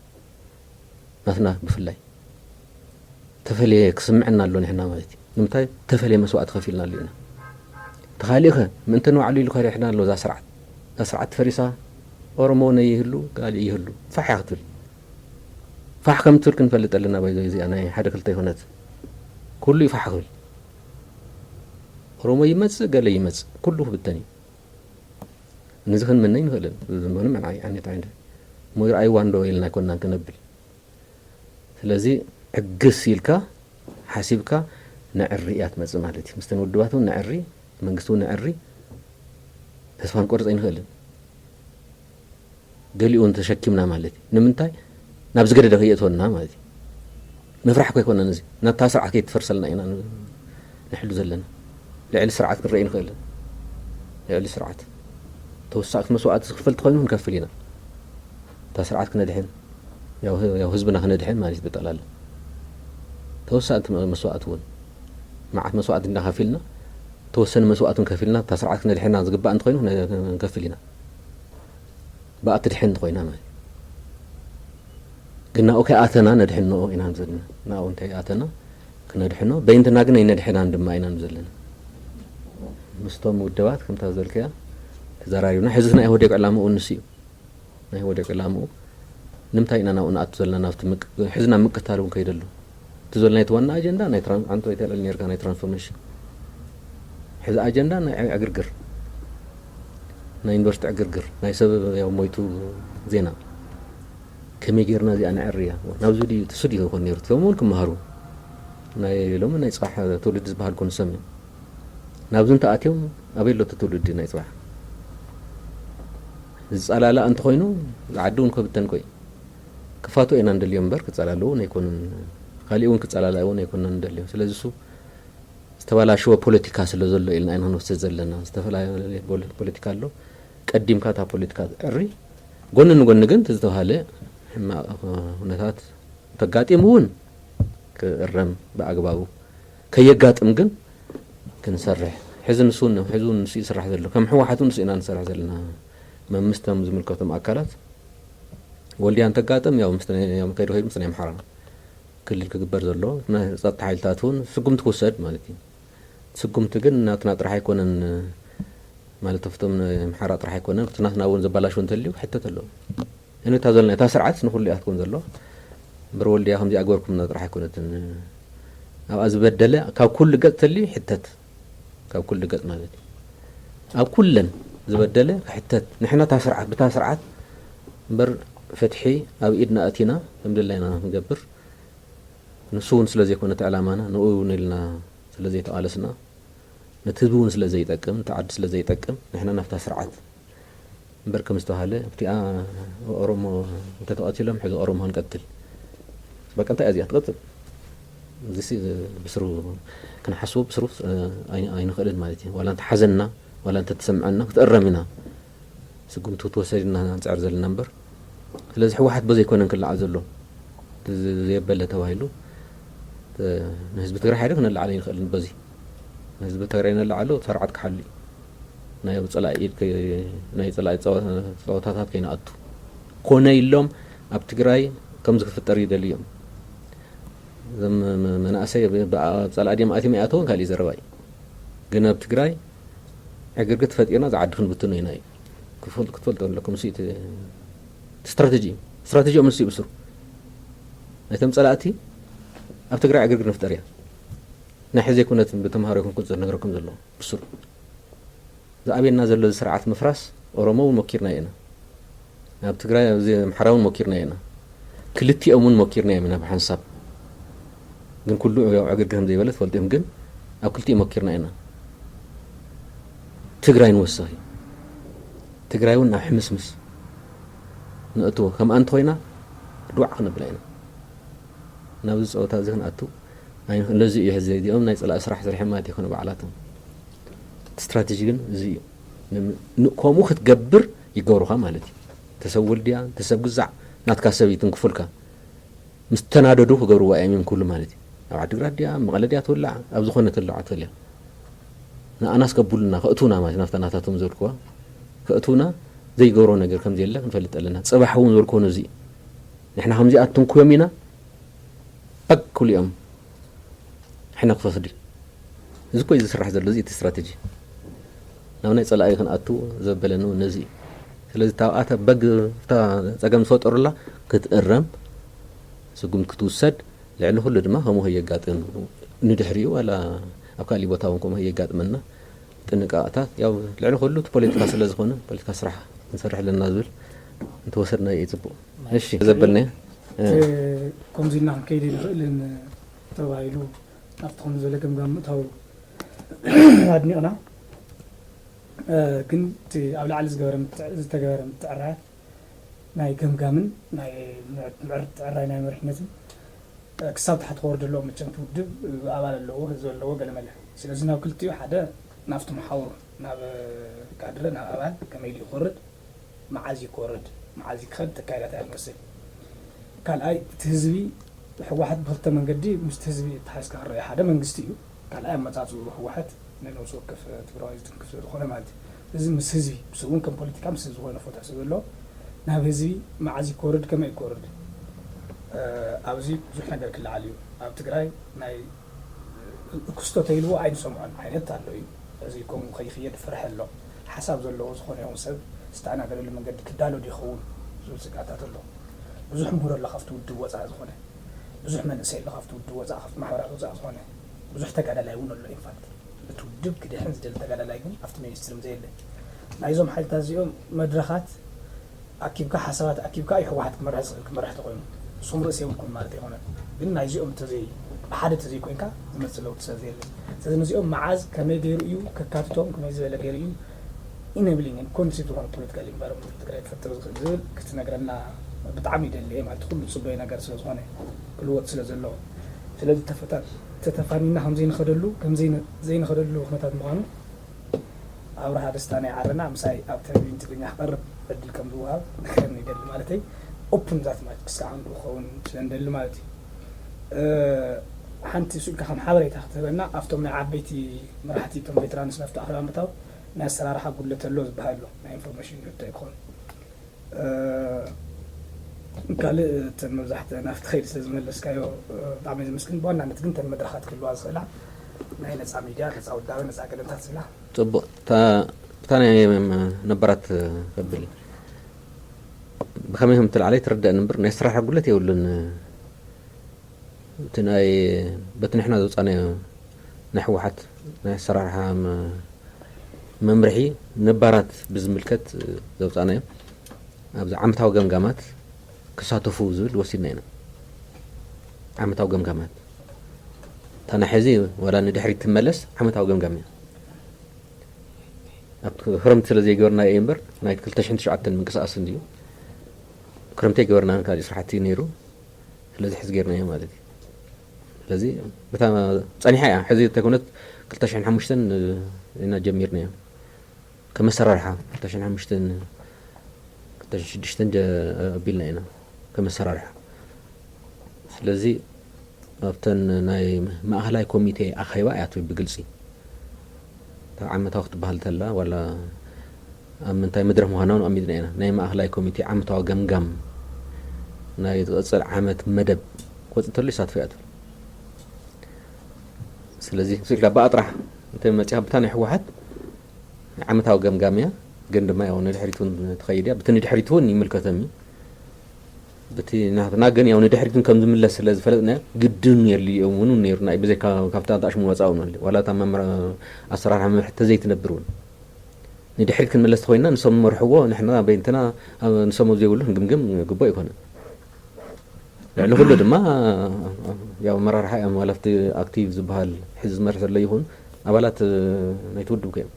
ናትና ብፍላይ ተፈልየ ክስምዐና ኣሎ ንሕና ማለት እዩ። ንምንታይ ተፈልየ መስዋእቲ ከፊልና ኣሎ ኢና። ተኻሊእኸ ምእንተ ንባዕሉ ኢሉ ከሪሕና ኣሎ እዛ ስርዓት እዛ ስርዓት ፈሪሳ ኦሮሞ ነይ ይህሉ ጋሊእ ይህሉ ፋሕ ክትብል ፋሕ ከም ትብል ክንፈልጥ ኣለና። ባይዞ እዚኣ ናይ ሓደ ክልተ ይኮነት ኩሉ ይፋሕ ክብል ኦሮሞ ይመጽእ፣ ገለ ይመጽእ፣ ኩሉ ክብተን እዩ። ነዚ ክንምነ ኣይንኽእልን። ምንም ዓይነት ዓይነት ሞይ ረኣይዋ እንዶ ኢልና ኣይኮንናን ክነብል። ስለዚ ዕግስ ኢልካ ሓሲብካ ነዕሪ እያ ትመጽእ ማለት እዩ። ምስተን ውድባት እውን ነዕሪ፣ መንግስቲ እውን ነዕሪ፣ ተስፋ ክንቆርጽ ኣይንኽእልን። ገሊኡ እውን ተሸኪምና ማለት እዩ። ንምንታይ? ናብ ዝገደደ ከየእትወና ማለት እዩ። ምፍራሕ እኮ ኣይኮነን እዚ። ናታ ስርዓት ከይትፈርሰልና ኢና ን-፣ ንሕሉ ዘለና። ልዕሊ ስርዓት ክንርኢ ንኽእል። ልዕሊ ስርዓት ተወሳእቲ መስዋእቲ ዝኽፈል ተኾይኑ ክንከፍል ኢና። እታ ስርዓት ክነድሕን፣ ያው ህ-፣ ያው ህዝብና ክነድሕን ማለት እዩ ብጠቕላላ። ተወሳእቲ መ-፣ መስዋእቲ እውን መዓት መስዋእቲ እንዳኸፊልና፣ ተወሰነ መስዋእቲ እውን ከፊልና፣ እታ ስርዓት ክነድሕና ዝግባእ እንተኾይኑ ክነ-፣ ክንከፍል ኢና። ብኣ ትድሕን እንተኾይና ማለት እዩ። ግን ናብኡ ከይኣተና ነድሕኖ ኢና ዘለና። ናብኡ እንተይኣተና ክነድሕኖ፣ በይንትና ግን ኣይነድሕናን ድማ ኢና ዘለና። ምስቶም ውድባት ከምታ ዝበልካያ ተዘራሪብና። ሕዚ ናይ ኢህወዴግ ዕላምኡ ንሱ እዩ። ናይ ኢህወዴግ ዕላምኡ ንምንታይ ኢና ናብኡ ንኣቱ ዘለና? ናብቲ ምቅ-፣ ሕዚ ናብ ምቅታል እውን ከይደሉ። እቲ ዘሎ ናይቲ ዋና ኣጀንዳ ናይ ትራን-፣ ኣንተ ኣይተልዕል ነርካ ናይ ትራንስፎርሜሽን። ሕዚ ኣጀንዳ ናይ ዕግርግር፣ ናይ ዩኒቨርሲቲ ዕግርግር፣ ናይ ሰብ ያው ሞይቱ ዜና። ከመይ ጌርና እዚኣ ነዕርያ? ናብዚ ድዩ፣ ትሱ ድዩ ክኾን ነይሩ? እቲኦም እውን ክመሃሩ። ናይ ሎሚ ናይ ጽባሕ ትውልዲ ዝበሃል ኮን ሰምዕ። ናብዚ እንተኣትዮም ኣበይ ኣሎ እቲ ትውልዲ ናይ ጽባሕ? ዝጸላላእ እንተኾይኑ ዓዲ እውን ከብተን ኮይ። ክፋቶ ኢና እንደልዮም እምበር ክጸላልኡ እውን ኣይኮኑን። ካሊእ እውን ክጸላላእ እውን ኣይኮንና እንደልዮም። ስለዚ እሱ ዝተበላሸወ ፖለቲካ ስለ ዘሎ ኢልና ኢና ክንወስድ ዘለና። ዝተፈላለየ ፖለ-፣ ፖለቲካ ኣሎ። ቀዲምካ እታ ፖለቲካ ትዕሪ፣ ጎኒ ንጎኒ ግን እቲ ዝተባሃለ ሕማቕ ኩነታት እንተጋጢሙ እውን ክእረም ብኣግባቡ፣ ከየጋጥም ግን ክንሰርሕ። ሕዚ ንሱ ን-፣ ሕዚ እውን ንሱ ይስራሕ ዘሎ። ከም ህወሓት እውን ንሱ ኢና ንሰርሕ ዘለና። መምስቶም ዝምልከቶም ኣካላት ወልድያ እንተጋጥም ያው ምስ ናይ፣ ያው ከይዱ ከይዱ ምስ ናይ ኣምሓራ ክልል ክግበር ዘሎ፣ ናይ ጸጥታ ሓይልታት እውን ስጉምቲ ክውሰድ ማለት እዩ። ስጉምቲ ግን ናትና ጥራሕ ኣይኮነን፣ ማለት ኣብቶም ናይ ኣምሓራ ጥራሕ ኣይኮነን፣ እቲ ናትና እውን ዘባላሽዎ እንተልዩ ክሕተት ኣለዎ። እነታ ዘለና እታ ስርዓት ንኹሉ እያ ክትኮን ዘለዋ። እምበር ወልድያ ከምዚኣ ገበርኩምና ጥራሕ ኣይኮነትን። ኣብኣ ዝበደለ ካብ ኩሉ ገጽ ተልዩ ይሕተት። ካብ ኩሉ ገጽ ማለት እዩ። ኣብ ኩለን ዝበደለ ክሕተት። ንሕና እታ ስርዓት፣ ብታ ስርዓት እምበር ፍትሒ ኣብ ኢድና ኣቲና ከም ድላይና ክንገብር፣ ንሱ እውን ስለ ዘይኮነ እቲ ዕላማና፣ ንኡ እውን ኢልና ስለ ዘይተቓለስና፣ ነቲ ህዝቢ እውን ስለ ዘይጠቅም፣ ነቲ ዓዲ ስለ ዘይጠቅም፣ ንሕና ናብታ ስርዓት እምበር ከም ዝተባሃለ፣ ኣብቲኣ ኦሮሞ እንተተቐቲሎም ሕዚ ኦሮሞ ክንቀትል። በቃ እንታይ እያ እዚኣ ትቐጽል? እዚሲ ብስሩ ክንሓስቦ ብስሩ፣ እ፣ ኣይ-፣ ኣይንኽእልን ማለት እዩ። ዋላ እንተሓዘና፣ ዋላ እንተተሰምዐና ክትእረም ኢና። ስጉምቲ ክትወሰድ ኢና ንጽዕር ዘለና እምበር። ስለዚ ህወሓት በዘይኮነን ክለዓል ዘሎ፣ እዚ ዘየበለ ተባሂሉ፣ እ፣ ንህዝቢ ትግራይ ሓደ ክነለዓል ኣይንኽእልን በዚ። ንህዝቢ ትግራይ ነለዓሎ ስርዓት ክሓሉ እዩ። ናይ ኣብ ጸላኢ ኢድ ከይ-፣ ናይ ጸላኢ ጸወ-፣ ጸወታታት ከይንኣቱ። ኮነ ኢሎም ኣብ ትግራይ ከምዚ ክፍጠር ይደልዩ እዮም። እዞም መ-፣ መናእሰይ ብ-፣ ብ-፣ ኣብ ጸላኢ ድዮም ኣትዮም ይኣተውን ካልእ ዘረባ እዩ። ግን ኣብ ትግራይ ዕግርግር ተፈጢርና ዝዓዲ ክንብትኖ ኢና እዩ። ክፈል-፣ ክትፈልጦ ኣለኩም። እሱ እቲ፣ እቲ ስትራተጂ እዩ። ስትራተጂኦም ንሱ እዩ ብስሩ። ናይቶም ጸላእቲ ኣብ ትግራይ ዕግርግር ንፍጠር እያ። ናይ ሕዚ ኣይኮነትን ብተምሃሮ ይኹን ቁጽሪ ነግረኩም ዘለኹ ብስሩ። ዝኣበየና ዘሎ እዚ ስርዓት ምፍራስ ኦሮሞ እውን ሞኪርና ኢና። ኣብ ትግራይ ኣብዚ ኣምሓራ እውን ሞኪርና ኢና። ክልቲኦም እውን ሞኪርና ኢና ብሓንሳብ። ግን ኩሉ ያው ዕግርግር ከም ዘይበለ ትፈልጡ እዮም። ግን ኣብ ክልቲኡ ሞኪርና ኢና። ትግራይ ንወስኽ እዩ። ትግራይ እውን ናብ ሕምስምስ ነእትዎ። ከምኣ እንተኾይና ድዋዕ ክነብላ ኢና። ናብዚ ጸወታ እዚ ክንኣቱ ኣይንኽ-፣ ነዚ እዩ ሕዚ እዚኦም ናይ ጸላኢ ስራሕ ሰሪሖም ማለት ኣይኮነ ባዕላቶም። እቲ ስትራተጂ ግን እዚ እዩ። ንም-፣ ን-፣ ከምኡ ክትገብር ይገብሩኻ ማለት እዩ። ተሰብ ወልድያ፣ ተሰብ ግዛዕ፣ ናትካ ሰብ ይትንክፉልካ። ምስ ተናደዱ ክገብርዋ እዮም እዮም ኩሉ ማለት እዩ። ኣብ ዓዲግራት ድያ፣ መቐለ ድያ ትውላዕ፣ ኣብ ዝኾነ ትውላዕ ትኽእል እያ። ንኣናስ ከብሉና፣ ከእትውና ማለት ናብታ ናታቶም ዘልክዋ፣ ከእትውና ዘይገብሮ ነገር ከም ዘየለ ክንፈልጥ ኣለና። ጽባሕ እውን ዘልክዎ ነዚ እዩ። ንሕና ከምዚኣ ትንኩዮም ኢና፣ በግ ክብሉ እዮም። ሕነ ክፈስዲ። እዚ እኮ እዩ ዝስራሕ ዘሎ፣ እዚ እቲ ስትራተጂ። ናብ ናይ ጸላኢ ክንኣቱ ዘበለኒ እውን ነዚ እዩ። ስለዚ እታ ኣብኣተ በግ፣ እታ ጸገም ዝፈጠሩላ ክትእረም፣ ስጉምቲ ክትውሰድ፣ ልዕሊ ኩሉ ድማ ከምኡ ከየጋጥም፣ ንድሕሪኡ ዋላ ኣብ ካሊእ ቦታ እውን ከምኡ የጋጥመና። ጥንቃቐታት ያው ልዕሊ ኩሉ እቲ ፖለቲካ ስለ ዝኾነ ፖለቲካ ስራሕ ክንሰርሕ ኣለና ዝብል እንተወሰድና እዩ ጽቡቕ። እሺ ዘበልናዮ እ፣ ከምዚ ኢልና ክንከይድ ይንኽእልን ተባሂሉ ኣብቲ ከምዚ ዝበለ ገምጋም ምእታው ኣድኒቕና። እ፣ ግን እቲ ኣብ ላዕሊ ዝገበረ ምትዕ- ዝተገበረ ምትዕራያት ናይ ገምጋምን ናይ ምዕር- ምዕር- ምትዕራይ ናይ መሪሕነትን እ፣ ክሳብ ታሕቲ ክወርድ ኣለዎ። መቸም እቲ ውድብ እ፣ ኣባል ኣለዎ፣ ህዝቢ ኣለዎ፣ ገለመለ። ስለዚ ናብ ክልቲኡ ሓደ ናብቲ መሓውሩ ናብ እ፣ ካድረ ናብ ኣባል ከመይ ድዩ ክወርድ፣ መዓዝ እዩ ክወርድ፣ መዓዝ እዩ ክኸድ፣ ተካይዳት እያ ትመስል። ካልኣይ እቲ ህዝቢ ህወሓት ብክልተ መንገዲ ምስቲ ህዝቢ ተሓዝካ ክረአ ሓደ መንግስቲ እዩ። ካልኣይ ኣመፃፅኡ ህወሓት ንነብሲ ወከፍ ትግራዋይ ዝትንክፍ ስለ ዝኾነ ማለት እዩ። እዚ ምስ ህዝቢ ምስ እውን ከም ፖለቲካ ምስ ህዝቢ ኮይኑ ፍትሕ ስለ ዘለዎ ናብ ህዝቢ መዓዝ ይኮርድ ከመይ ይኮርድ ኣብዚ ብዙሕ ነገር ክለዓል እዩ። ኣብ ትግራይ ናይ ክስቶ ተይልዎ ኣይንሰምዖን ዓይነት ኣሎ እዩ። እዚ ከምኡ ከይክየድ ፍርሒ ኣሎ። ሓሳብ ዘለዎ ዝኾነ ይኹን ሰብ ዝተኣናገደሉ መንገዲ ክዳሎ ዶ ይኸውን ዝብል ስግኣታት ኣሎ። ብዙሕ ምሁር ኣሎ ካብቲ ውድብ ወፃኢ ዝኾነ ብዙሕ መንእሰይ ኣሎ ካብቲ ውድብ ወፃኢ ካብቲ ማሕበራት ወፃኢ ዝኾነ ብዙሕ ተጋዳላይ እውን ኣሎ። ኢንፋክት እቲ ውድብ ክድሕን ዝደሊ ተጋዳላይ ግን ኣብቲ ሜንስትሪም ዘየለ ናይዞም ሓይልታት እዚኦም መድረኻት ኣኪብካ ሓሳባት ኣኪብካ እዩ ህወሓት ክመርሕ ዝኽእል ክመርሕ ተኮይኑ እሱም ርእሲ የብልኩም ማለት ኣይኮነን። ግን ናይዚኦም ተዘይ ብሓደ ተዘይኮይንካ ዝመፅእ ለውጢ ስለ ዘየለ ስለዚ ነዚኦም መዓዝ ከመይ ገይሩ እዩ ከካትቶም ከመይ ዝበለ ገይሩ እዩ ኢነብሊንግ ኮንሲቭ ዝኾነ ፖለቲካል ኢንቫይሮንመንት ትግራይ ክፈጥር ዝኽእል ዝብል ክትነግረና ብጣዕሚ ይደሊ እየ ማለት ኩሉ ፅቡይ ነገር ስለ ዝኾነ ክልወጥ ስለ ዘለዎ ስለዚ ተፈታ ተተፋኒና ከም ዘይንኸደሉ ከም ዘይን- ዘይንኸደሉ ኩነታት ምዃኑ ኣብርሃ ደስታ ናይ ዓረና ምሳይ ኣብ ቴሌቪዥን ትግርኛ ክቐርብ ዕድል ከም ዝወሃብ ንክረኒ ይደሊ ማለተይ ኦፕን ዛት ማለት ክስዕንዱ ክኸውን ስለ ንደሊ ማለት እዩ። ሓንቲ ስልካ ከም ሓበሬታ ክትህበና ኣብቶም ናይ ዓበይቲ መራሕቲ እቶም ቬትራንስ ናፍቲ ኣኽላ ምታው ናይ ኣሰራርሓ ጉድለት ኣሎ ዝበሃል ኣሎ ናይ ኢንፎርሜሽን ሕቶ ይኮን ካልእ እተን መብዛሕትአን ኣብቲ ከይዲ ስለ ዝመለስካዮ ብጣዕሚ ዝምስግን ብዋናነት ግን እተን መድረኻት ክህልዋ ዝኽእላ ናይ ነፃ ሚድያ ነፃ ውዳበ ነፃ ገለንታት ዝብላ ጽቡቕ እታ ናይ ነባራት ከብል ብኸመይ ከም ትልዓለ ይትረዳእኒ እምበር ናይ ኣሰራርሓ ጉድለት የብሉን እቲ ናይ በቲ ንሕና ዘውፃናዮ ናይ ህወሓት ናይ ኣሰራርሓ መምርሒ ነባራት ብዝምልከት ዘውፃናዮ ኣብዚ ዓመታዊ ገምጋማት ክሳተፉ ዝብል ወሲድና ኢና። ዓመታዊ ገምጋማት እታ ናይ ሕዚ ዋላ ንድሕሪት ትመለስ ዓመታዊ ገምጋም እያ። ኣብ ክረምቲ ስለ ዘይገበርና እየ እምበር ናይ ክልተ ሽሕን ትሽዓተን ምንቅስቃስ እንድዩ ክረምቲ ኣይገበርናን ካልእ ስራሕቲ ነይሩ። ስለዚ ሕዚ ጌርናዮ ማለት እዩ። ስለዚ በታ ጸኒሓ እያ ሕዚ እንተይኮነት ክልተ ሽሕን ሓሙሽተን ኢና ጀሚርናዮ። ከም ኣሰራርሓ ክልተ ሽሕን ሓሙሽተን ክልተ ሽሕን ሽዱሽተን ኣቢልና ኢና ከም ኣሰራርሓ። ስለዚ ኣብተን ናይ ማእኸላይ ኮሚቴ ኣኼባ እያ ትብል ብግልፂ። እታ ዓመታዊ ክትበሃል ተላ ዋላ ኣብ ምንታይ መድረኽ ምዃና እውን ኣሚድና ኢና። ናይ ማእኸላይ ኮሚቴ ዓመታዊ ገምጋም ናይ ዝቕፅል ዓመት መደብ ክወፅእ እንተሎ ይሳትፎ እያ ትብል። ስለዚ ስልካ ብኣ ጥራሕ እንተ መፂኻ ብታ ናይ ህወሓት ዓመታዊ ገምጋም እያ። ግን ድማ ያው ንድሕሪት እውን ትኸይድ እያ። ብቲ ንድሕሪት እውን ይምልከቶም እዩ። ብቲ ናትና ግን ያው ንድሕሪት እውን ከም ዝምለስ ስለ ዝፈለጥና ግድን የድልዮም እውን እውን ነይሩና እዩ። ብዘይካ ካብታ ኣሽሙ ወፃእ እውን ኣለ ዋላ እታ መምረ ኣሰራርሓ መምርሒ ተዘይትነብር እውን ንድሕሪት ክንምለስ ተኮይንና ንሶም መርሕዎ ንሕና በይንትና ንሶም ኣብ ዘይብሉ ክንግምግም ግቡእ ኣይኮነን። ልዕሊ ኩሉ ድማ ያው ኣመራርሓ እዮም ዋላ ኣብቲ ኣክቲቭ ዝበሃል ሕዚ ዝመርሕ ዘሎ ይኹን ኣባላት ናይቲ ውድብ እዮም።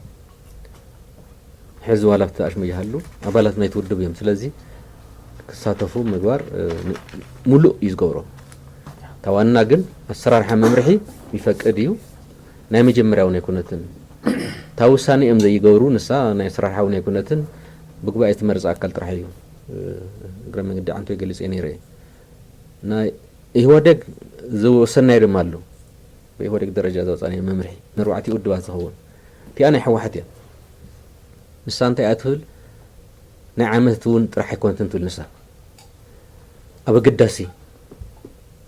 ሕዚ ዋላ ኣብቲ ኣሽሙ ይሃሉ ኣባላት ናይቲ ውድብ እዮም። ስለዚ ክሳተፉ ምግባር ሙሉእ እዩ ዝገብሮ። እታ ዋና ግን ኣሰራርሓ መምርሒ ይፈቅድ እዩ። ናይ መጀመርያ እውን ኣይኮነትን። እታ ውሳነ እዮም ዘይገብሩ ንሳ ናይ ኣሰራርሓ እውን ኣይኮነትን። ብጉባኤ ዝተመረፀ ኣካል ጥራሕ እዩ። እግረ መንገዲ ዓንቶ ገሊፀ ነይረ እየ። ናይ ኢህወደግ ዝወሰናይ ድማ ኣሎ። ብኢህወደግ ደረጃ ዘውፃናዮ መምርሒ ንኣርባዕቲኡ ውድባት ዝኸውን እቲኣ ናይ ህወሓት እያ። ንሳ እንታይ እያ ትብል ናይ ዓመት እውን ጥራሕ ኣይኮነትን ትብል ንሳ ኣብ ኣገዳሲ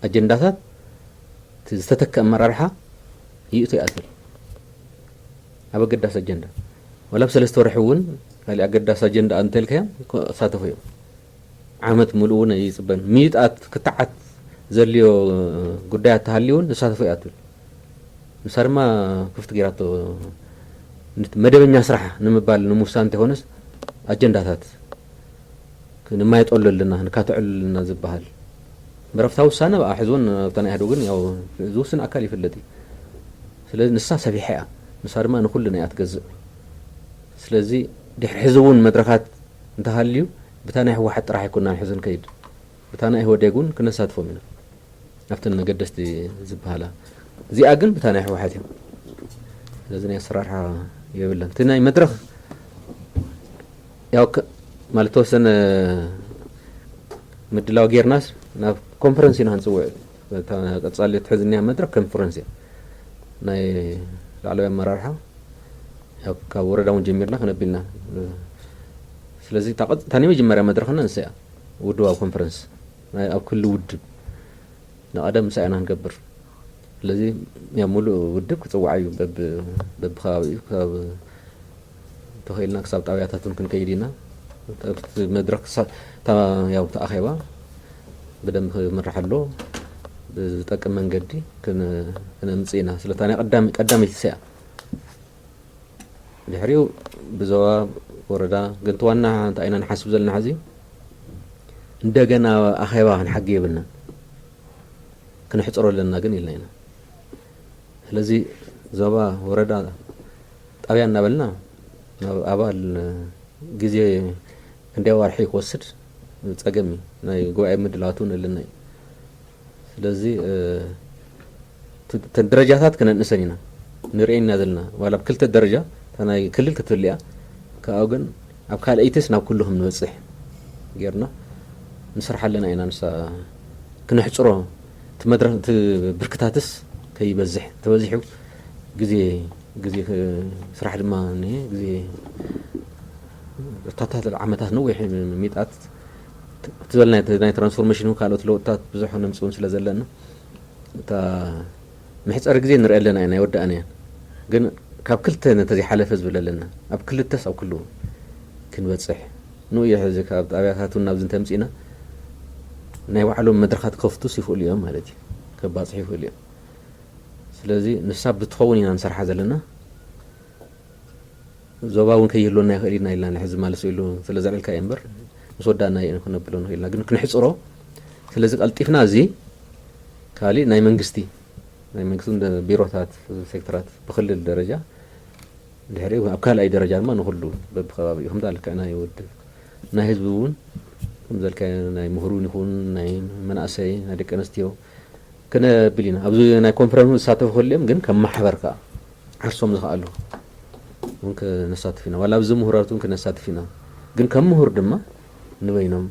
ኣጀንዳታት እቲ ዝተተከ ኣመራርሓ ይእቶ እያ ትብል ኣብ ኣገዳሲ ኣጀንዳ ዋላ ብሰለስተ ወርሒ እውን ካልእ ኣገዳሲ ኣጀንዳ እንተልካዮም ክሳተፉ እዮም። ዓመት ሙሉእ እውን ኣይፅበን ምይጣት ክትዓት ዘልዮ ጉዳያት ተሃልዩ እውን ንሳተፎ እያ ትብል። ንሳ ድማ ክፍት ገይራቶ። ንቲ መደበኛ ስራሕ ንምባል ንምውሳን እንተይኮነስ ኣጀንዳታት ንማየጠሉ ኣለና፣ ንካትዐሉ ኣለና ዝበሃል እምበር ኣብታ ውሳነ ብኣ ሕዝውን ኣብታ ናይ ኢህወዴግ ግን ያው ዝውስን ኣካል ይፍለጥ እዩ። ስለዚ ንሳ ሰፊሓ እያ፣ ንሳ ድማ ንኩልና እያ ትገዝእ። ስለዚ ድሕሪ ሕዚ እውን መድረኻት እንተሃልዩ ብታ ናይ ህወሓት ጥራሕ ኣይኮናን ሕዚ ንከይድ፣ ብታ ናይ ኢህወዴግ እውን ክነሳትፎም ኢና ኣብተን መገደስቲ ዝበሃላ። እዚኣ ግን ብታ ናይ ህወሓት እዩ። ስለዚ ናይ ኣሰራርሓ የብለን። እቲ ናይ መድረኽ ያው ከ- ማለት ተወሰነ ምድላው ጌርናስ ናብ ኮንፈረንስ ኢና ክንፅውዕ። እታ ቀፃሊ ትሕዝኒያ መድረኽ ኮንፈረንስ እያ። ናይ ላዕለዋይ ኣመራርሓ ያው ካብ ወረዳ እውን ጀሚርና ክነቢልና። ስለዚ እታ ቀጥታ ናይ መጀመርያ መድረኽና ንሳ እያ። ውድባዊ ኮንፈረንስ ናይ ኣብ ክሊ ውድብ ንቐደም ምሳይ ኢና ንገብር። ስለዚ ያው ሙሉእ ውድብ ክጽዋዕ እዩ። በብ በብከባቢኡ ክሳብ ተኸኢልና ክሳብ ጣብያታትን ክንከይድ ኢና። ኣብቲ መድረኽ ክሳ- እታ ያው እታ ኣኼባ ብደንብ ክምራሕ ኣሎ። ብዝጠቅም መንገዲ ክን- ክነምጽእ ኢና። ስለታ ናይ ቀዳሚ ቀዳመይቲ እያ። ድሕሪኡ ብዞባ ወረዳ ግን እቲ ዋና እንታይ ኢና ንሓስብ ዘለና ሕዚ እንደገና ኣኼባ ክንሓጊ የብልና። ክነሕፅሮ ኣለና ግን ኢልና ኢና። ስለዚ ዞባ ወረዳ ጣብያ እናበልና ናብ ኣባል ግዜ ክንደይ ኣዋርሒ ክወስድ ጸገም እዩ። ናይ ጉባኤ ምድላዋት እውን ኣለና እዩ። ስለዚ እ፣ ት- ተን ደረጃታት ከነንእሰን ኢና ንርእየና ዘለና ዋላ ብክልተ ደረጃ እታ ናይ ክልል ክትህልያ ካብኡ ግን ኣብ ካልኣይትስ ናብ ኩሉ ከም ንበፅሕ ጌርና ንስራሕ ኣለና ኢና። ንሳ ክነሕፅሮ እቲ መድረክ እቲ ብርክታትስ ከይበዝሕ ተበዚሑ ግዜ ግዜ ክ- ስራሕ ድማ እኒሀ ግዜ እታታት ዓመታት ነዊሕ ሚጣት ትበልና ናይ ትራንስፎርሜሽን ካልኦት ለውጥታት ብዙሕ ነምፅውን ስለ ዘለና እታ መሕፀሪ ግዜ ንርኢ ኣለና ኢና ይወዳእና እየን። ግን ካብ ክልተ ነተዘይሓለፈ ዝብል ኣለና ኣብ ክልተስ ኣብ ኩሉ ክንበፅሕ ንኡ እዩ ሕዚ ካብ ጣብያታት እውን ናብዚ እንተምፂእና ናይ ባዕሎም መድረኻት ከፍቱስ ይኽእሉ እዮም ማለት እዩ። ከባፅሑ ይኽእሉ እዮም። ስለዚ ንሳ ብትኸውን ኢና ንሰርሓ ዘለና። ዞባ እውን ከይህልወና ይኽእል ኢና ኢልና ንሕዚ ማለት ኢሉ ስለ ዘልዕልካ እዩ እምበር ምስ ወዳእና እዩ ክነብሎ ንኽእል ኢና ግን ክንሕፅሮ። ስለዚ ቀልጢፍና እዚ ካሊእ ናይ መንግስቲ ናይ መንግስቲ እንደ ቢሮታት ሴክተራት ብክልል ደረጃ ድሕሪ ኣብ ካልኣይ ደረጃ ድማ ንኩሉ በብከባቢኡ ከምዚ ኣልክዕ ናይ ውድብ ናይ ህዝቢ እውን ከምዘልካ ናይ ምሁሩን ይኹን ናይ መናእሰይ ናይ ደቂ ኣንስትዮ ክነብል ኢና ኣብዚ ናይ ኮንፈረንስ ዝሳተፉ ክህልዮም ግን ከም ማሕበር ከዓ ዓርሶም ዝኸኣሉ እውን ክነሳትፍ ኢና ዋላ ኣብዚ ምሁራት እውን ክነሳትፍ ኢና። ግን ከም ምሁር ድማ ንበይኖም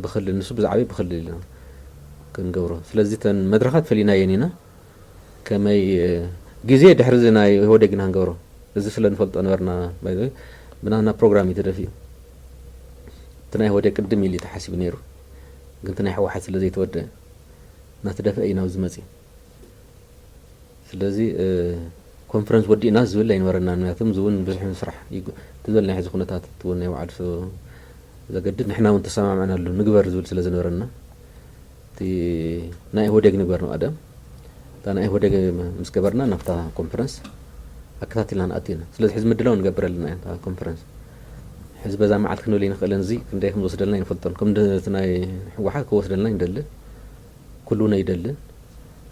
ብክልል ንሱ ብዛዕበይ ብክልል ኢና ክንገብሮ። ስለዚ ተን መድረኻት ፈሊናየን ኢና ከመይ ግዜ ድሕሪ እዚ ናይ ኢህወዴግ ኢና ክንገብሮ። እዚ ስለ ንፈልጦ ነበርና። ብናና ፕሮግራም እዩ ተደፊኡ። እቲ ናይ ኢህወዴግ ቅድም ኢሉ ተሓሲቡ ነይሩ። ግን እቲ ናይ ህወሓት ስለ ዘይተወደአ እናተደፍአ እዩ ናብዚ መፅእ። ስለዚ ኮንፈረንስ ወዲእና ዝብል ኣይነበረና ምክንያቱም እዚ እውን ብዙሕ ስራሕ ትበል ናይ ሕዚ ኩነታት እውን ናይ ባዕሉ ዘገድድ ንሕና እውን ተሰማምዕናሉ ንግበር ዝብል ስለ ዝነበረና እቲ ናይ ኢህወዴግ ንግበር ንቐደም እታ ናይ ኢህወዴግ ምስ ገበርና ናብታ ኮንፈረንስ ኣከታቲልና ንኣቱ ኢና። ስለዚ ሕዚ ምድላው ንገብር ኣለና ኢና ኮንፈረንስ። ሕዚ በዛ መዓልቲ ክንብል ይንኽእልን እዚ ክንደይ ከም ዝወስደልና ይንፈልጦን ከም እቲ ናይ ህወሓት ክወስደልና ይደልን ኩሉ ነይደልን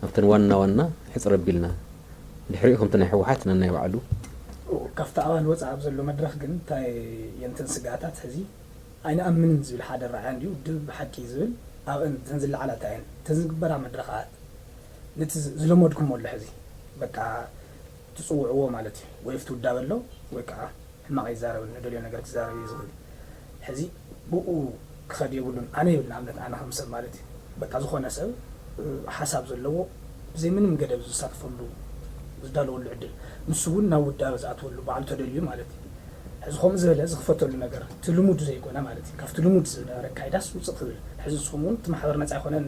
ኣብተን ዋና ዋና ሕፅር ኣቢልና ድሕሪኡ ከምቲ ናይ ህወሓት ነናይ ባዕሉ ካብቲ ኣባል ወፃእ ኣብ ዘሎ መድረክ ግን እንታይ የንትን ስጋታት ሕዚ ኣይንኣምንን ዝብል ሓደ ረኣያ እንዲዩ ድብ ሓቂ ዝብል ኣብአን እተን ዝለዓላ እንታይ እየን እተን ዝግበራ መድረኻት ነቲ ዝለመድኩም ኣሎ ሕዚ በቃ ትፅውዕዎ ማለት እዩ ወይ ኣብቲ ውዳበ ኣሎ ወይ ከዓ ሕማቕ ይዛረብ ንደልዮ ነገር ክዛረብ እዩ ዝኽእል ሕዚ ብኡ ክኸድ የብሉን ኣነ ይብል ንኣብነት ኣነ ከም ሰብ ማለት እዩ በቃ ዝኾነ ሰብ ሓሳብ ዘለዎ ብዘይ ምንም ገደብ ዝሳተፈሉ ዝዳለወሉ ዕድል ንሱ እውን ናብ ውዳበ ዝኣትወሉ ባዕሉ ተደልዩ ማለት እዩ ሕዚ ከምኡ ዝበለ ዝኽፈተሉ ነገር እቲ ልሙድ ዘይኮነ ማለት እዩ ካብቲ ልሙድ ዝነበረ ካይዳስ ውፅእ ክብል ሕዚ ንስኹም እውን እቲ ማሕበር ነፃ ኣይኮነን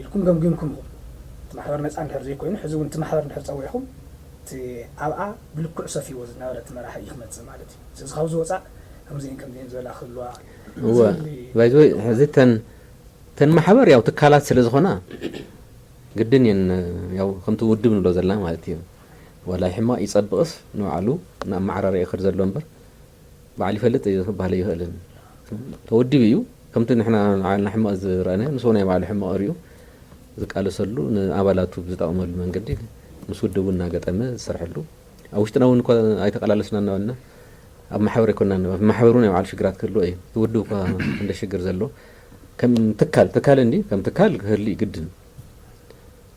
ኢልኩም ገምጊምኩም ኢኹም እቲ ማሕበር ነፃ እንድሕር ዘይኮይኑ ሕዚ እውን እቲ ማሕበር እንድሕር ፀዊዕኹም እቲ ኣብኣ ብልክዕ ሰፊዎ ዝነበረ እቲ መራሒ እዩ ክመፅእ ማለት እዩ ስለዚ ካብዚ ወፃእ ከምዚአን ከምዚአን ዝበላ ክህልዋ እወ ባይዘወይ ሕዚ ተን ተን ማሕበር ያው ትካላት ስለ ዝኾና ግድን እየን። ያው ከምቲ ውድብ ንብሎ ዘለና ማለት እዩ። ዋላ ሕማቕ ይጸብቕስ ንባዕሉ ናብ መዓራርያ ይኸድ ዘሎ እምበር ባዕሉ ይፈልጥ እዩ ክበሃል ኣይኽእልን። ተወዲቡ እዩ። ከምቲ ንሕና ንዓልና ሕማቕ ዝረኣነ ንሱ ናይ ባዕሉ ሕማቕ ርእዩ ዝቃለሰሉ፣ ንኣባላቱ ብዝጠቕመሉ መንገዲ ምስ ውድቡ እናገጠመ ዝሰርሐሉ፣ ኣብ ውሽጥና እውን እኳ ኣይተቐላለስና እናበልና ኣብ ማሕበር ኣይኮንና። ኣብ ማሕበር እውን ናይ ባዕሉ ሽግራት ክህልዎ እዩ። እቲ ውድብ እኳ እንደ ሽግር ዘሎ ከም ትካል ትካል እንዲ ከም ትካል ክህሉ እዩ ግድን።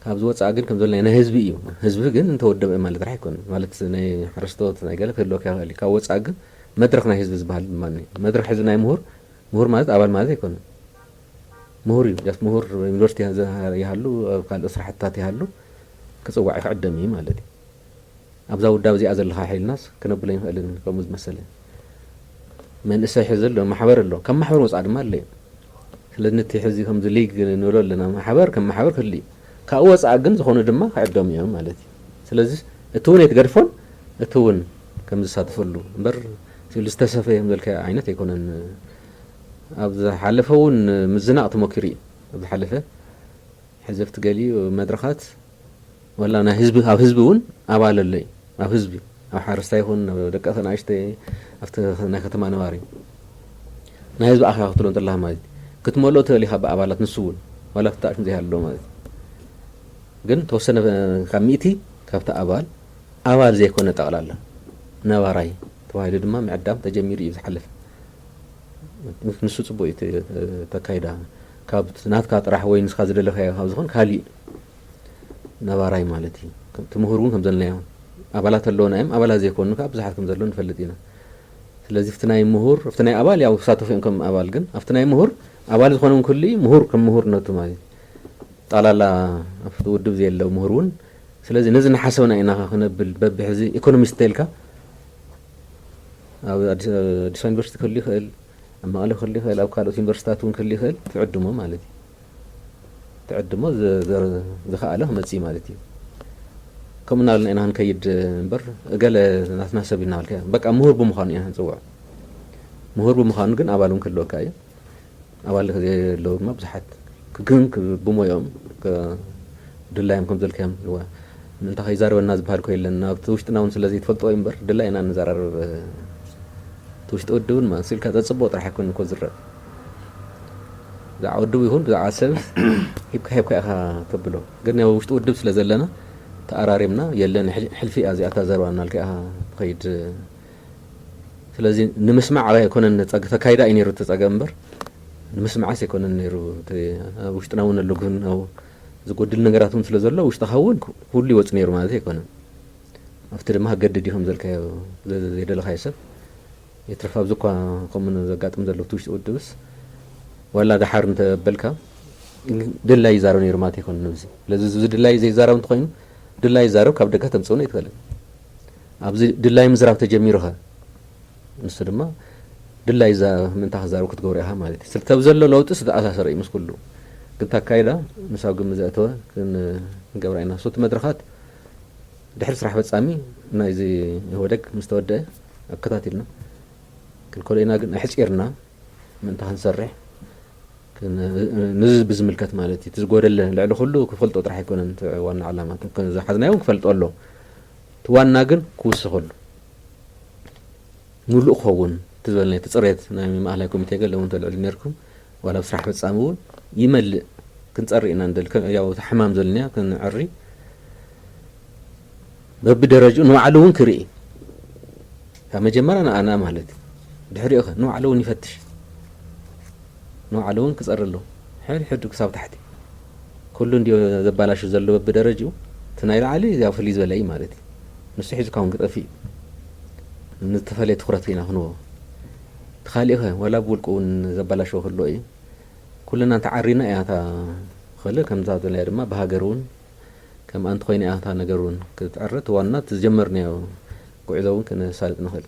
ካብ ዝወፃእ ግን ከም ዘለና ናይ ህዝቢ እዩ። ህዝቢ ግን እንተወደበ ማለት ጥራሕ ኣይኮነን። ማለት ናይ ሓረስቶት ናይ ገለ ክህልወካ ይኽእል እዩ። ካብ ወፃእ ግን መድረኽ ናይ ህዝቢ ዝበሃል ድማ እኒሀ። መድረኽ ሕዚ ናይ ምሁር፣ ምሁር ማለት ኣባል ማለት ኣይኮነን። ምሁር እዩ። ጃስት ምሁር ዩኒቨርሲቲ ይሃ-፣ ይሃሉ፣ ኣብ ካልእ ስራሕትታት ይሃሉ፣ ክፅዋዕ ክዕደም እዩ ማለት እዩ። ኣብዛ ውዳብ እዚኣ ዘለኻ ሓይልናስ ክነብሎ ይንኽእልን ከምኡ ዝመሰለ መንእሰይ ሕዚ ኣሎ፣ ማሕበር ኣሎ። ካብ ማሕበር ወፃእ ድማ ኣሎ እዩ። ስለዚ ነቲ ሕዚ ከምዚ ሊግ ንብሎ ኣለና፣ ማሕበር ከም ማሕበር ክህሉ እዩ። ካብኡ ወፃእ ግን ዝኾኑ ድማ ክዕደሙ እዮም ማለት እዩ። ስለዚ እቲ እውን ኣይትገድፎን፣ እቲ እውን ከም ዝሳተፈሉ እምበር፣ ስኢሉ ዝተሰፈየ ከም ዘልካዮ ዓይነት ኣይኮነን። ኣብ ዝሓለፈ እውን ምዝናቕ ተሞኪሩ እዩ። ኣብ ዝሓለፈ ሕዚ ኣብቲ ገሊኡ መድረኻት ዋላ ናይ ህዝቢ፣ ኣብ ህዝቢ እውን ኣባል ኣሎ እዩ። ኣብ ህዝቢ፣ ኣብ ሓረስታይ ይኹን፣ ኣብ ደቂ ኣናእሽተይ፣ ኣብቲ ናይ ከተማ ነባሪ፣ ናይ ህዝቢ ኣኼባ ክትብሎ እንተለኻ ማለት እዩ። ክትመልኦ ትኽእል ኢኻ ብኣባላት ንሱ እውን፣ ዋላ ኣብቲ ኣሽሙ ዘይሃሎ ማለት እዩ። ግን ተወሰነ ካብ ሚእቲ ካብቲ ኣባል፣ ኣባል ዘይኮነ ጠቕላላ ነባራይ ተባሂሉ ድማ ምዕዳም ተጀሚሩ እዩ ዝሓለፈ። ንሱ ጽቡቕ እዩ እቲ፣ እቲ ኣካይዳ። ካብ ናትካ ጥራሕ ወይ ንስኻ ዝደለኻዮ ካብ ዝኾን ካሊእ ነባራይ ማለት እዩ። ከም እቲ ምሁር እውን ከም ዘለናዮ ኣባላት ኣለውና እዮም። ኣባላት ዘይኮኑ ከዓ ብዙሓት ከም ዘለዉ ንፈልጥ ኢና። ስለዚ ኣብቲ ናይ ምሁር፣ ኣብቲ ናይ ኣባል ያው ክሳተፉ እዮም ከም ኣባል፣ ግን ኣብቲ ናይ ምሁር ኣባል ዝኾነ እውን ክህሉ እዩ፣ ምሁር ከም ምሁርነቱ ማለት እዩ። ጠቕላላ ኣብቲ ውድብ ዘየለ ምሁር እውን። ስለዚ ነዚ እናሓሰብና ኢና ክነብል በብሕዚ ኢኮኖሚስት ተልካ ኣብ ኣዲስ፣ ኣዲስ ዩኒቨርሲቲ ክህሉ ይኽእል፣ ኣብ መቐለ ክህሉ ይኽእል፣ ኣብ ካልኦት ዩኒቨርሲታት እውን ክህሉ ይኽእል፣ ትዕድሞ ማለት እዩ። ትዕድሞ ዝ-፣ ዝ-፣ ዝኸኣለ ክመጽእ ማለት እዩ። ከምኡ እናበልና ኢና ክንከይድ እምበር፣ ገለ ናትና ሰብ እዩ እናበልካ፣ በቃ ምሁር ብምዃኑ ኢና ክንጽውዖ። ምሁር ብምዃኑ ግን ኣባል እውን ክህልወካ እዩ። ኣባል ዘለዉ ድማ ብዙሓት፣ ግን ክ-፣ ብሞያኦም ከ-፣ ድላዮም ከም ዘልካዮም ኣለዋ። ምእንታ ከይዛረበና ዝበሃል እኮ የለን። ኣብቲ ውሽጥና እውን ስለ ዘይትፈልጦ እዩ እምበር፣ ድላይና ንዘራረብ። እቲ ውሽጢ ውድብን ማእንሱ ኢልካ ዘጽብኦ ጥራሕ ኣይኮነን እኮ ዝረአ። ብዛዕባ ውድብ ይኹን ብዛዕባ ሰብ ሂብካ ሂብካ ኢኻ ተብሎ። ግን ያው ውሽጢ ውድብ ስለ ዘለና ተኣራሪምና፣ የለን፣ ሕል-፣ ሕልፊ እያ እዚኣ እታ ዘረባ እናልካ ኢኻ ትኸይድ። ስለዚ ንምስማዕ ኣይኮነን ጸግ-፣ ተካይዳ እዩ ነይሩ እቲ ጸገም እምበር፣ ንምስማዕስ ኣይኮነን ነይሩ። እቲ ኣብ ውሽጥና እውን ኣሎ፣ ግን ኣብ ዝጎድል ነገራት እውን ስለ ዘሎ፣ ውሽጥኻ እውን ኩ-፣ ኩሉ ይወጽእ ነይሩ ማለት ኣይኮነን። ኣብቲ ድማ ገድድ እዩ ከም ዘልካዮ፣ ዘ-፣ ዘይደለኻዮ ሰብ የትርፍ። ኣብዚ እኳ ከምኡ ዘጋጥም ዘሎ እቲ ውሽጢ ውድብስ፣ ዋላ ደሓር እንተበልካ፣ ድላይ ይዛረብ ነይሩ ማለት ኣይኮነን። እዚ ስለዚ፣ እዚ ድላይ ዘይዛረብ እንተኾይኑ፣ ድላይ ይዛረብ ካብ ደገ ተምጽእን ኣይትኽእልን። ኣብዚ ድላይ ምዝራብ ተጀሚሩ ኸ፣ ንሱ ድማ ድላይ ዛ-፣ ምእንታ ክዛረብ ክትገብሮ ኢኻ ማለት እዩ። ስለ-፣ ካብ ዘሎ ለውጢ ዝተኣሳሰረ እዩ ምስ ኩሉ። ግን እቲ ኣካይዳ ምስ ኣብ ግምት ዘእተወ ክን-፣ ክንገብራ ኢና። ሶቲ መድረኻት ድሕሪ ስራሕ ፈጻሚ ናይዚ ኢህወደግ ምስ ተወደአ ኣከታቲልና ክንከሎ ኢና፣ ግን ኣሕጺርና ምእንታ ክንሰርሕ ክን-፣ ንዚ ብዝምልከት ማለት እዩ። እቲ ዝጎደለ ልዕሊ ኩሉ ክፈልጦ ጥራሕ ኣይኮነን እቲ ዋና ዓላማ። እቲ ዝሓዝናዮ እውን ክፈልጦ ኣሎ። እቲ ዋና ግን ክውስኸሉ፣ ምሉእ ክኸውን፣ እቲ ዝበልናዮ እቲ ጽሬት ናይ ማእከላይ ኮሚቴ ገለ እውን ተልዕሉ ነይርኩም፣ ዋላ ኣብ ስራሕ ፈጻሚ እውን ይመልእ፣ ክንጸሪ ኢና ንደሊ። ከ-፣ ያው እታ ሕማም ዘልንያ ክንዕሪ፣ በብደረጅኡ ንባዕሉ እውን ክርኢ። ካብ መጀመርያ ንኣና ማለት እዩ። ድሕሪኡ ኸ ንባዕሉ እውን ይፈትሽ። ንባዕሉ እውን ክጸሪ ኣለዎ። ሕድ ሕዱ ክሳብ ታሕቲ። ኩሉ እንድዮ ዘባላሹ ዘሎ በብደረጅኡ፣ እቲ ናይ ላዕሊ ያው ፍልይ ዝበለ እዩ ማለት እዩ። ንሱ ሒዙ ካውን ክጠፍእ እዩ። ንዝተፈለየ ትኹረት ኢና ክንቦ። እቲ ካሊእ ኸ ዋላ ብውልቁ እውን ዘባላሽዎ ክህልዎ እዩ። ኩልና እንተዓሪና እያ እታ ኸለ ከምዛ ዘለያ ድማ ብሃገር እውን ከም ኣንቲ ኮይና እያ እታ ነገር እውን ክትዕረ፣ እቲ ዋና እቲ ዝጀመርናዮ ጉዕዞ እውን ክነሳልጥ ንኽእል።